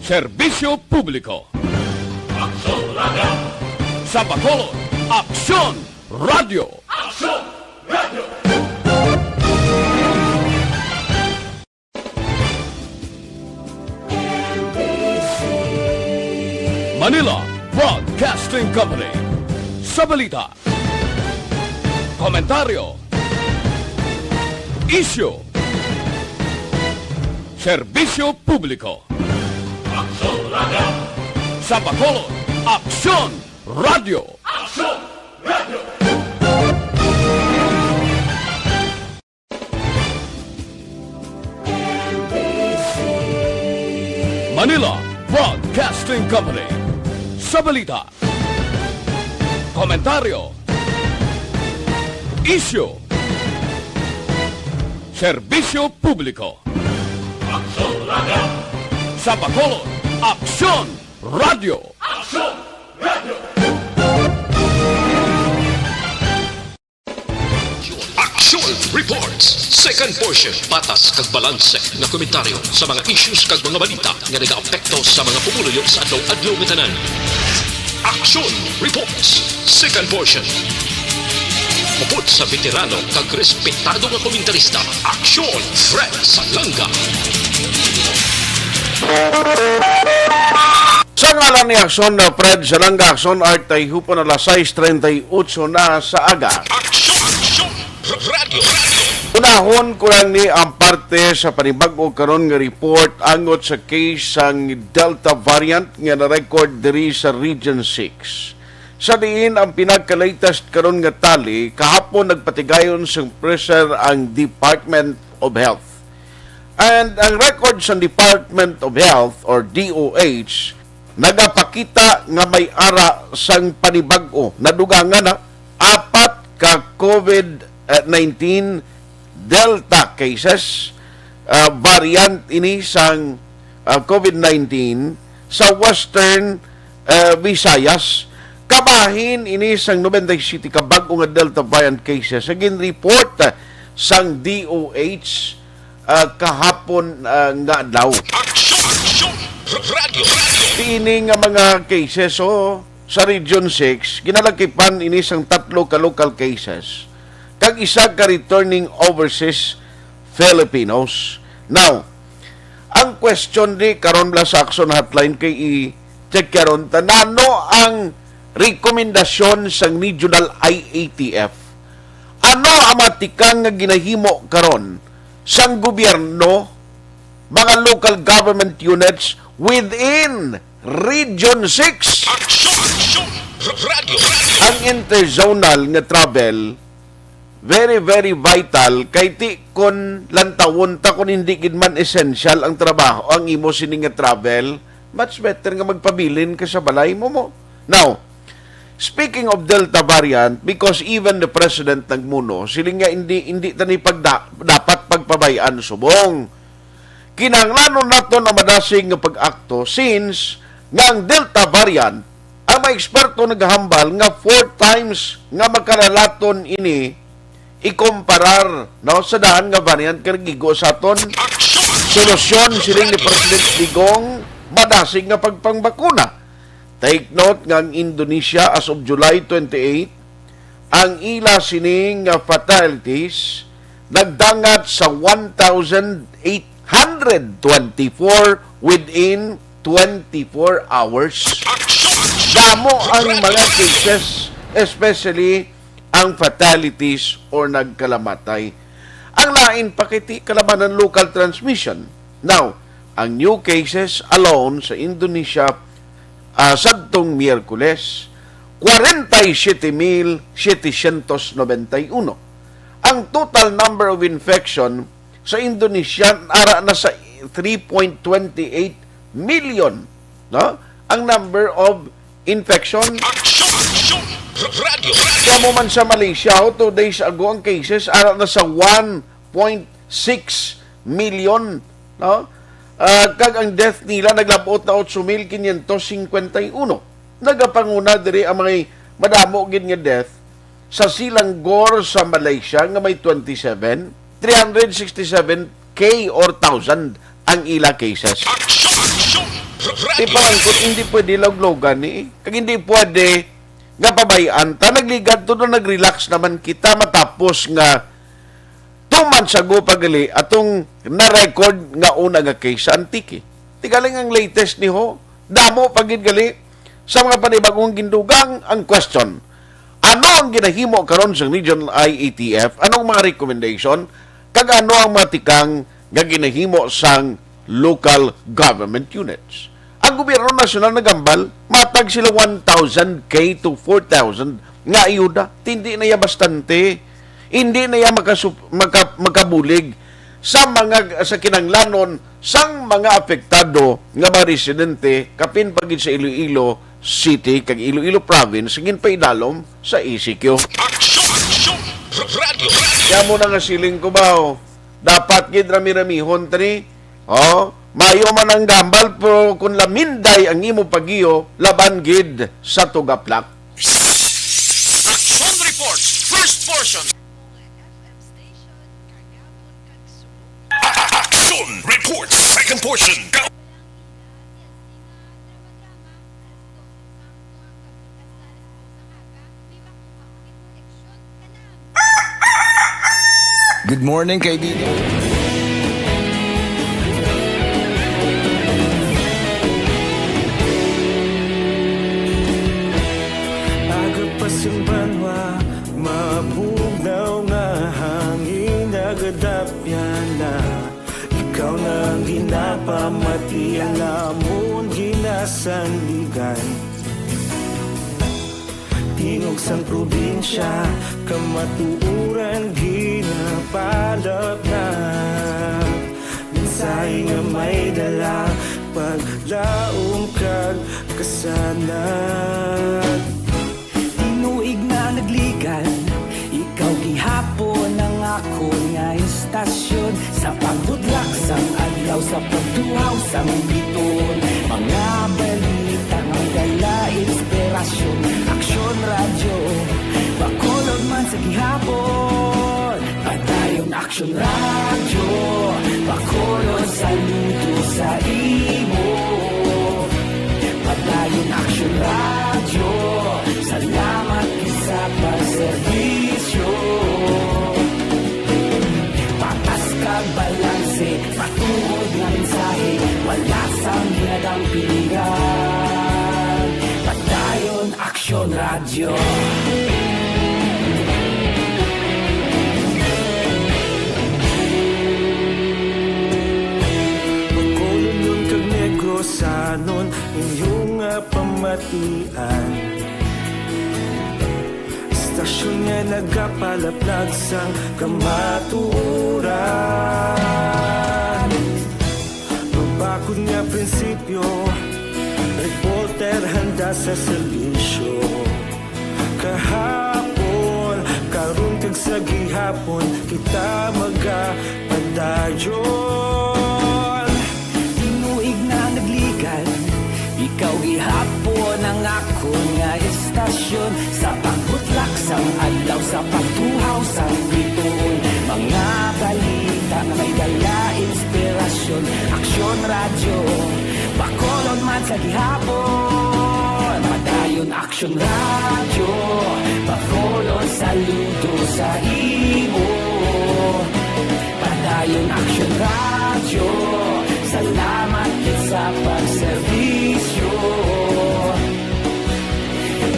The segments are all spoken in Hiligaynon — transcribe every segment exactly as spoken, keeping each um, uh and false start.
Serbisyo publiko. Aksyon Radio. Sa Bacolod, Aksyon Radio. Aksyon Radio. Manila Broadcasting Company. Sa balita, komentaryo, isyu, serbisyo publiko. Aksyon Radio. Sa Bacolod, Aksyon Radio. Aksyon Radio. Manila Broadcasting Company. Sa balita, komentaryo, isyu, serbisyo publiko. Aksyon Radio. Sa Bacolod, Aksyon Radio. Aksyon Radio. Action Reports, second portion, patas kag balanse nga komentaryo sa mga issues kag mga balita nga nagaapekto sa mga pumuluyo sa adlaw-adlaw nga tanan. Action Reports, second portion. Upod sa veterano kag respetado nga komentarista, Action Fred Salanga. Sa ngalan ni Action na Fred Salanga, Action Art, ay hupon alas sais treinta y ocho na sa aga. Action! Action! Radyo! Radyo! Unahon ko lang ni ang parte sa panibag-o karon nga report angot sa case sang Delta variant nga na-record diri sa Region six. Sa diin ang pinaka-latest karon nga tally, kahapon nagpatigayon sang pressure ang Department of Health. And ang record sa Department of Health or D O H nagapakita nga may ara sang panibag-o. Nadugangan na apat ka COVID nineteen Delta cases, ah, variant ini sang, ah, COVID nineteen sa Western, ah, Visayas. Kabahin ini sang noventa y siete ka bag-o nga Delta variant cases nga gin-report, ah, sang D O H, ah, kahapon, ah, nga adlaw. Aksyon! Aksyon! Radyo! Radyo! Ini nga mga cases, oh, sa Region six, ginalakipan ini sang tatlo ka local cases kag isa ka returning overseas Filipinos. Now, ang question di karon bala sa Action Hotline kay i-check karon ta, nano ang rekomendasyon sang Regional I A T F? Ano ang mga tikang nga ginahimo karon sang gobyerno, mga local government units within Region six? Action! Action! Radyo! Radyo! Ang interzonal nga travel, very, very vital, kay ti kon lantawon ta, kon hindi gid man essential ang trabaho, ang imo sini nga travel, much better nga magpabilin ka sa balay mo mo. Now, speaking of Delta variant, because even the president nagmuno, siling nga hindi, hindi ta ni pagda-, dapat pagpabay-an subong. Kinahanglanon naton ang madasig nga pag-akto since nga ang Delta variant, ang mga eksperto nagahambal nga four times nga makalalaton ini ikumparar, no, sa daan nga variant nga nagigo sa aton. Solusyon, siling ni President Digong, madasig nga pagpangbakuna. Take note nga ang Indonesia, as of July twenty-eight, ang ila sini nga fatalities nagdangat sa one thousand eight hundred twenty-four within twenty-four hours. Damo ang mga cases, especially ang fatalities or nagkalamatay. Ang lain pa kay ti kalabanan local transmission. Now, ang new cases alone sa Indonesia, ah, sadtong Miyerkules, kwarenta y siyete mil setecientos noventa y uno. Ang total number of infection sa Indonesia ara na sa three point twenty eight million, no? Ang number of infection. Aksyon! Aksyon! Radyo! Kamo man sa Malaysia, oh, two days ago ang cases ara na sa one point six million, no? Ah, kag ang death nila naglabot na otso mil quinientos cincuenta y uno. Nagapanguna diri ang mga madamo gid nga death sa Selangor sa Malaysia nga may twenty-seven, three hundred sixty-seven K or thousand ang ila cases. Aksyon! Aksyon! Tipang, kung hindi pwede lawg-lawgan ni, kag hindi pwede nga pabay-an ta, nagligad to, nag-relax naman kita matapos nga two months ago pa gali atong na-record nga una nga case sa Antique. Ti galing ang latest ni ho, damo pa gid gali sa mga panibagong gindugang. Ang question, ano ang ginahimo karon sa Regional I A T F? Anong mga recommendation? Kag ano ang mga tikang nga ginahimo sang local government units? Ang gobyerno nasyonal nagambal, matag sila one thousand K to four thousand nga ayuda. Hindi na iya bastante. Hindi na iya makasup-, maka-, makabulig sa mga, sa kinahanglanon sang mga apektado nga mga residente, kapin pa gid sa Iloilo City kag Iloilo Province, ginpaidalom sa E C Q. Aksyon! Aksyon! Radyo! Kaya mo na nga siling ko ba, oh? Dapat gid rami-ramihon tani. Oh, mayo man ang gambal, pero kung laminday ang imo pagiyo, laban gid sa tugaplak. Action Report, first portion. Action Report, second portion. Good morning, kaibigan. Aga pa sing banwa, mabugnaw nga hangin nagadapyan na. Ikaw na ang ginapamati, ang amon ginasandigan. Tingog sang probinsya, kamatuoran ginapalapnap. Mensahe nga may dala, paglaom kag kasanag. Tinuig na nagligan, ikaw gihapon ang akon nga istasyon. Sa pagbudlak sang adlaw, sa pagtuhaw sang bituon, mga balita nga dala inspirasyon. Aksyon Radyo, Bacolod man sa gihapon. Padayon Aksyon Radyo, Bacolod, saludo sa imo. Padayon Aksyon Radyo, salamat gid sa pagserbisyo. Patas kag balanse, matuod nga mensahe, wala sang ginadampigan. Padayon Aksyon Radyo. Bacolodnon kag Negrosanon, inyo nga pamatian. Istasyon nga nagapalaplag sang kamatuoran. Mabakod nga prinsipyo, reporter handa sa serbisyo. Kahapon, karon kag sa gihapon, kita magapadayon. Tinuig na nagligan, ikaw gihapon ang akon nga istasyon. Sa pagbutlak sang adlaw, sa pagtuhaw sang bituon, mga balita nga may dala inspirasyon. Aksyon Radyo, Bacolod man sa gihapon. Padayon Aksyon Radyo, Bacolod, saludo sa imo. Padayon Aksyon Radyo, salamat gid sa pagserbisyo.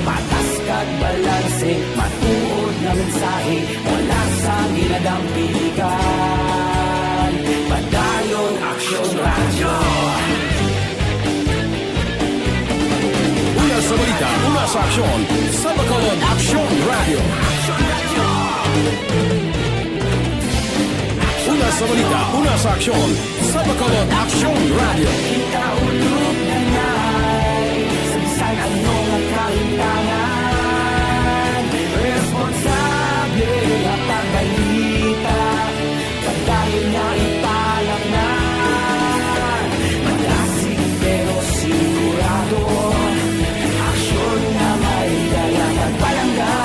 Patas kag balanse, matuod nga mensahe, wala sang ginadampigan. Padayon Aksyon Radyo. Una sa balita, una sa aksyon, sa Bacolod Aksyon Radyo. Una sa balita, una sa aksyon, sa Bacolod Aksyon Radyo. Kita ulog na nay, sa bisan ano nga kahintangan, responsable nga pagbalita. Padayon nga ipalapnan, madasig pero sigurado, aksyon nga may dala kag palangga.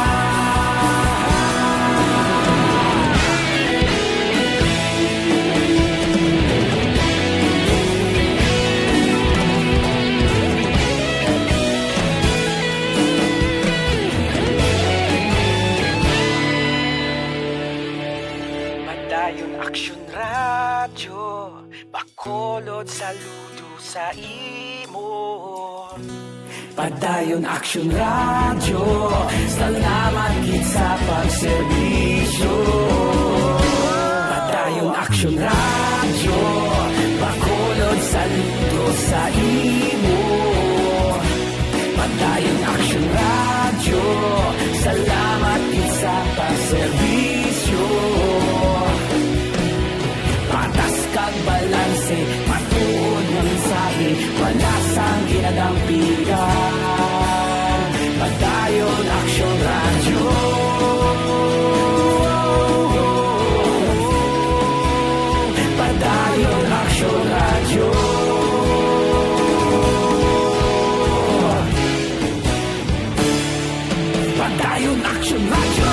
Saludo sa imo. Padayon Action Radio, salamat gid sa pagserbisyo. Padayon Action Radio, Bacolod, saludo sa imo. Padayon Action Radio, salamat gid sa pagserbisyo. Patas kag balanse, matuod nga mensahe, wala sang ginadampigan. Padayon Action Radio. Padayon Action Radio. Padayon Action Radio.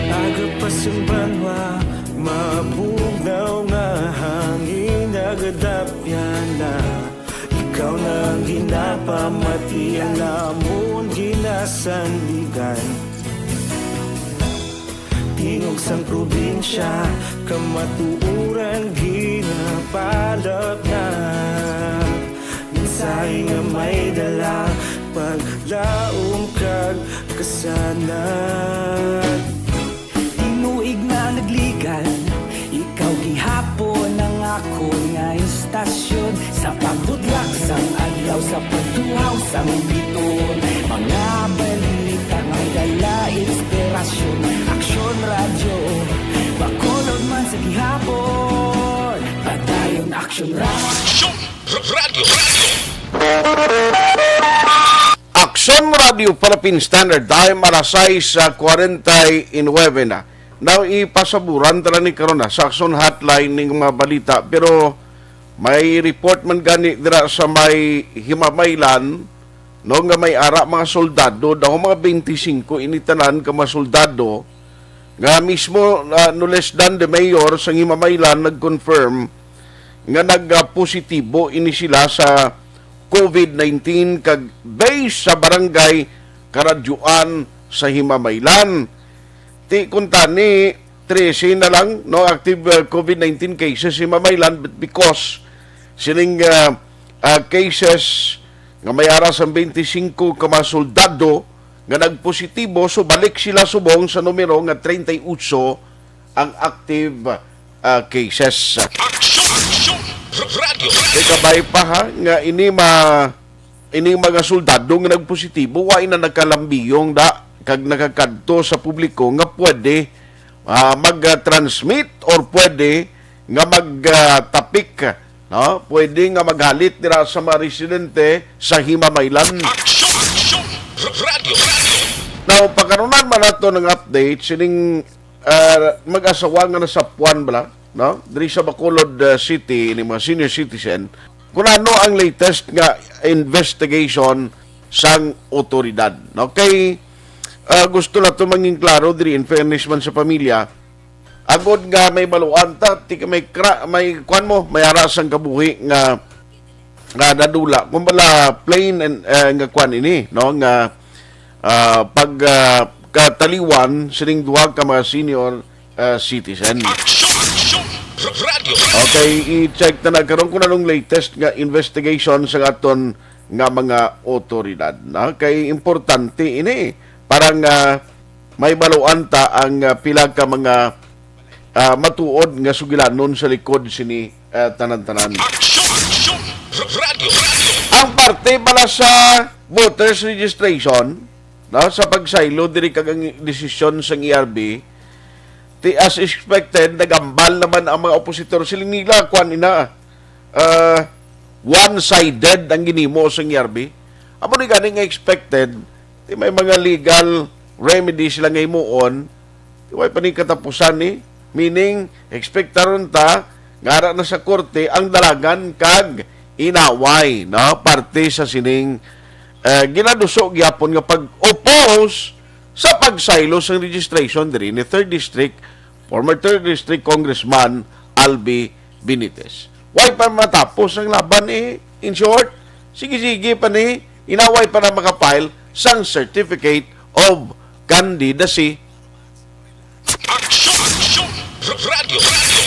Aga pa sang banwa, mabugnaw nga hangin nagadapyan na. Ikaw na ang ginapamati, ang amon ginasandigan. Tingog sang probinsya, kamatuoran ginapalapnag. Mensahe nga may dala, paglaom kag kasanag. Tinuig na nagligan, ikaw gihapon ang akon nga istasyon. Sa pagbudlak sang adlaw, sa pagtuhaw sang biton, mga balita may dala inspirasyon. Aksyon Radyo, Bacolod man sa gihapon. Padayon Aksyon Radyo. Aksyon Radyo. Aksyon Radio Philippine Standard Time, alas sais kwarenta y nuebe na. Now, ipasaburan ta na ni karon na sa Aksyon Hotline ning mga balita, pero may report man gani dira sa may Himamaylan, no, nga may ara mga soldado, daw mga twenty-five ini tanan ka mga soldado, nga mismo, ah, no less than the mayor sa Himamaylan nag-confirm nga nag-positibo ini sila sa covid nineteen, kag based sa barangay Karadyoan sa Himamaylan. Ti kuntani, trese na lang, no, active, uh, covid nineteen cases sa Himamaylan, but because sining, uh, uh, cases nga may ara sang twenty-five ka mga soldado nga nagpositibo, so balik sila subong sa numero nga treinta y ocho ang active, ah, cases. Aksyon! Aksyon! Radyo! Kay kabay pa, ha, nga ini ma-, ini mga soldado nga nagpositibo, wa na nakalambiyong da kag nakakadto sa publiko nga pwede, ah, mag-transmit or pwede nga mag, ah, tapik, no? Pwede nga maghalit dira sa mga residente sa Himamaylan. Aksyon! Aksyon! Radyo! Radyo! Now, pagkarunan man nato ng update sining, ah, mag-asawa nga nasapuan bala, no? Diri sa Bacolod, ah, City, ni mga senior citizen, kung ano ang latest nga investigation sang otoridad, no? Kay, ah, gusto nato mangin klaro diri, in fairness man sa pamilya, agod nga may baluan ta, ti may kra-, may kwan mo, may ara sang kabuhi nga, nga nadula. Kung bala plain and, eh, nga kwan ini, no? Nga, ah, pag, ah, kataliwan sining duha ka mga senior, ah, citizen. Aksyon! Aksyon! Radyo! Okay, i-check ta na karon kung anong latest nga investigation sa aton nga mga otoridad, no? Kay importante ini para nga may baluan ta ang, ah, pila ka mga, ah, matuod nga sugilanon sa likod sini, ah, tanan-tanan. Aksyon! Aksyon! Radyo! Radyo! Ang parte bala sa voters registration, no, sa pagsaylo diri kag ang desisyon sang E R B, ti as expected, nagambal naman ang mga opositor. Siling nila, kwan ina, ah, one-sided ang ginimo sang E R B. Amo ni gani nga expected, ti may mga legal remedy sila nga himuon, ti way pa ni katapusan ni. Meaning, expectaron ta Ngara na sa korte ang dalagan kag inaway, no? Parte sa sining, eh, ginaduso gyapon nga pag-oppose sa pagsaylo sang registration diri ni Third District, former Third District Congressman Albi Benitez. Way pa matapos ang laban, eh. In short, sige-sige pa ni, inaway pa na makapile sang Certificate of Candidacy. Aksyon! Aksyon! Radyo! Radyo!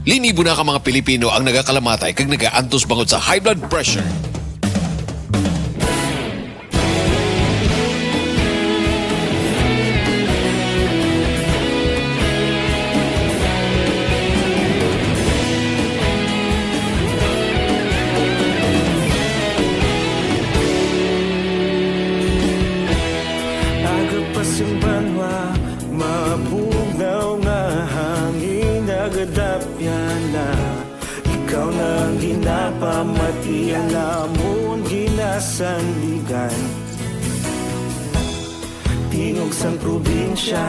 Linibo na ka mga Pilipino ang nagakalamatay kag nagaantos bangod sa high blood pressure. Aga pa sing banwa, mabugnaw nga hangin nagadapyan na. Ikaw na ang ginapamatian, amon ginasandigan. Tingog sang probinsya,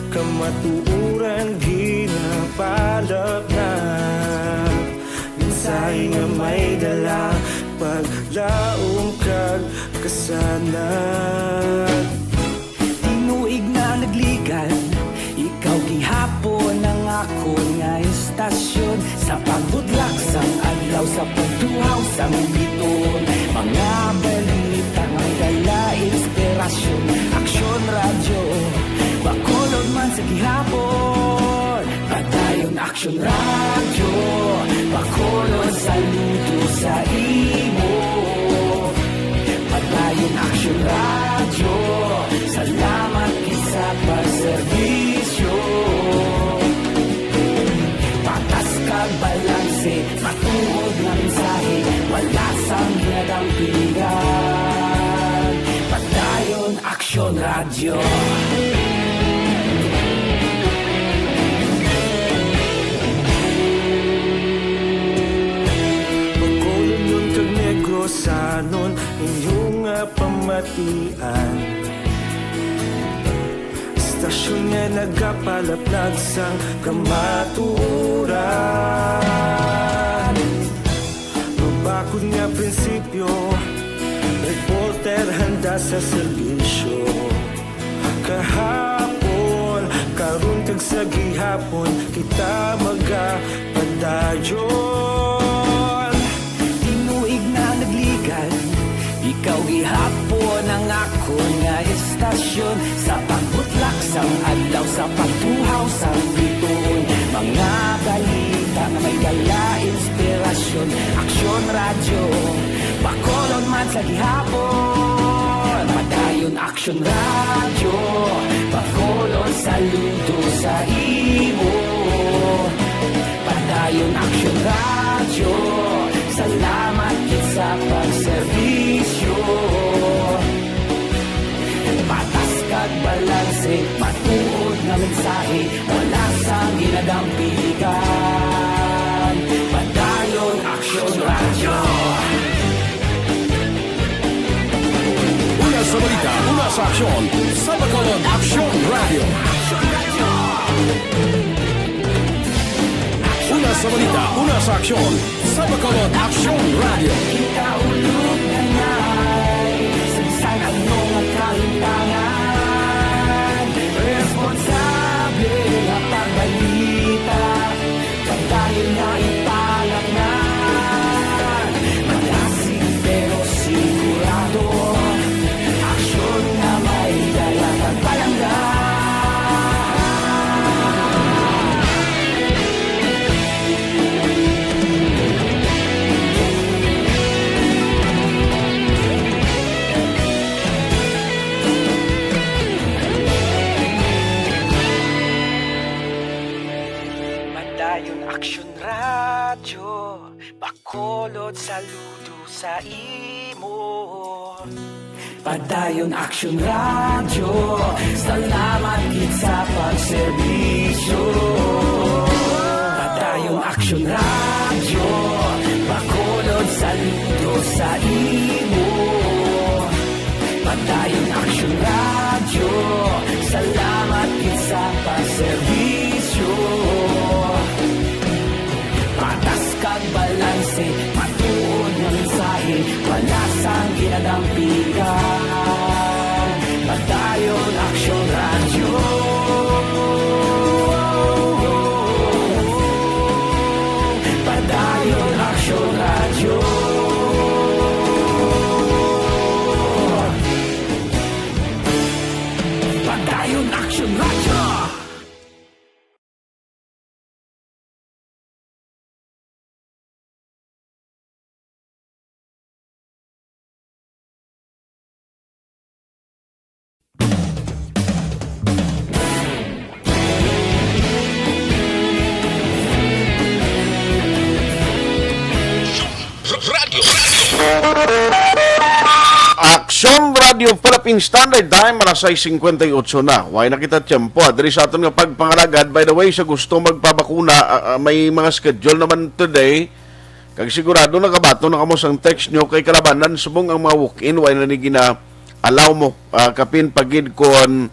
kamatuoran ginapalapnap. Mensahe nga may dala, paglaom kag kasanag. Tinuig na nagligan, ikaw gihapon ang akon nga istasyon. Sa pagbudlak sang adlaw, sa pagtuhaw sang biton, mga balita nga may dala inspirasyon. Aksyon Radyo, Bacolod man sa gihapon. Padayon Aksyon Radyo, Bacolod, saludo sa imo. Padayon Aksyon Radyo, salamat gid sa pagserbisyo. Patas kag balanse, matuod nga mensahe, wala sang ginadampigan. Padayon Aksyon Radyo. Bacolodnon kag Negrosanon, inyo nga pamatian. Istasyon nga nagapalaplag sang kamatuoran. Mabakod nga prinsipyo, reporter handa sa serbisyo. Kahapon, karon kag sa gihapon, kita magapadayon. Tinuig na nagligan, ikaw gihapon ang akon nga istasyon. Sa pagbutlak sang adlaw, sa pagtuhaw sang bituon, mga balita nga may dala inspirasyon. Aksyon Radyo, Bacolod man sa gihapon. Padayon Aksyon Radyo, Bacolod, saludo sa imo. Padayon Aksyon Radyo, salamat gid sa pagserbisyo. Patas kag balanse, matuod nga mensahe, wala sang ginadampigan. Padayon Aksyon Radyo. Una sa balita, una sa aksyon, sa Bacolod Aksyon Radyo. Una sa balita, una sa aksyon, sa Bacolod Aksyon Radyo. Kita ulog na ngay, sa bisan ano nga kahimtangan, responsable nga pagbalita. Padayon na ipalaknag, malasig pero sigurado. Aksyon nga may dala kag palangga. Padayon Aksyon Radyo, Bacolod, saludo sa imo. Padayon Aksyon Radyo, salamat gid sa pagserbisyo. Padayon Aksyon Radyo, Bacolod, saludo sa imo. Padayon Aksyon Radyo, salamat gid sa pagserbisyo. Padayon Aksyon Radyo. Padayon Aksyon Radyo. Radyo. Aksyon Radyo Philippine Standard Time, alas sais singkwenta y otso na. Way na kita tiyempo. Ah, diri sa aton nga pagpangalagad, by the way, sa gusto magpabakuna, ah, ah, may mga schedule naman today. Kag sigurado nakabaton na kamo sang text nyo kay kalabanan subong ang mga walk-in, way na ni gina-allow mo, ah, kapin pagid kon,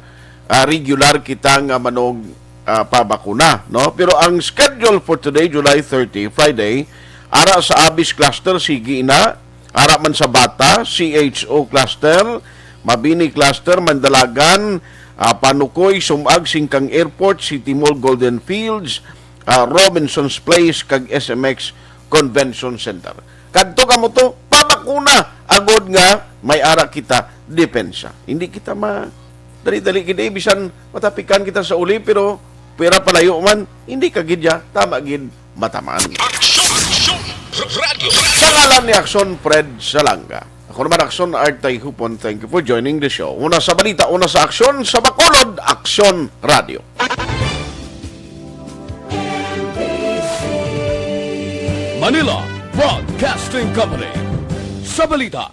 ah, regular kita nga manog, ah, pabakuna, no? Pero ang schedule for today, July thirty, Friday, ara sa Abis Cluster, sige na, ara man sa Bata, C H O Cluster, Mabini Cluster, Mandalagan, ah, Panukoy, Sumag, Singkang Airport, City Mall, Golden Fields, ah, Robinson's Place, kag S M X Convention Center. Kadto kamo to, pabakuna, agod nga may ara kita depensa. Hindi kita ma-, dali-dali gid, eh, bisan matapikan kita sa uli, pero pira palayo man, hindi ka gid ya, tama gid, matamaan. Aksyon! Aksyon! Radyo! Sa ngalan ni Aksyon Fred Salanga. Ako naman, Aksyon Art Tayhupon. Thank you for joining the show. Una sa balita, una sa aksyon, sa Bacolod, Aksyon Radyo. Manila Broadcasting Company. Sa balita,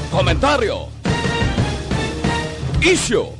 komentaryo, isyu,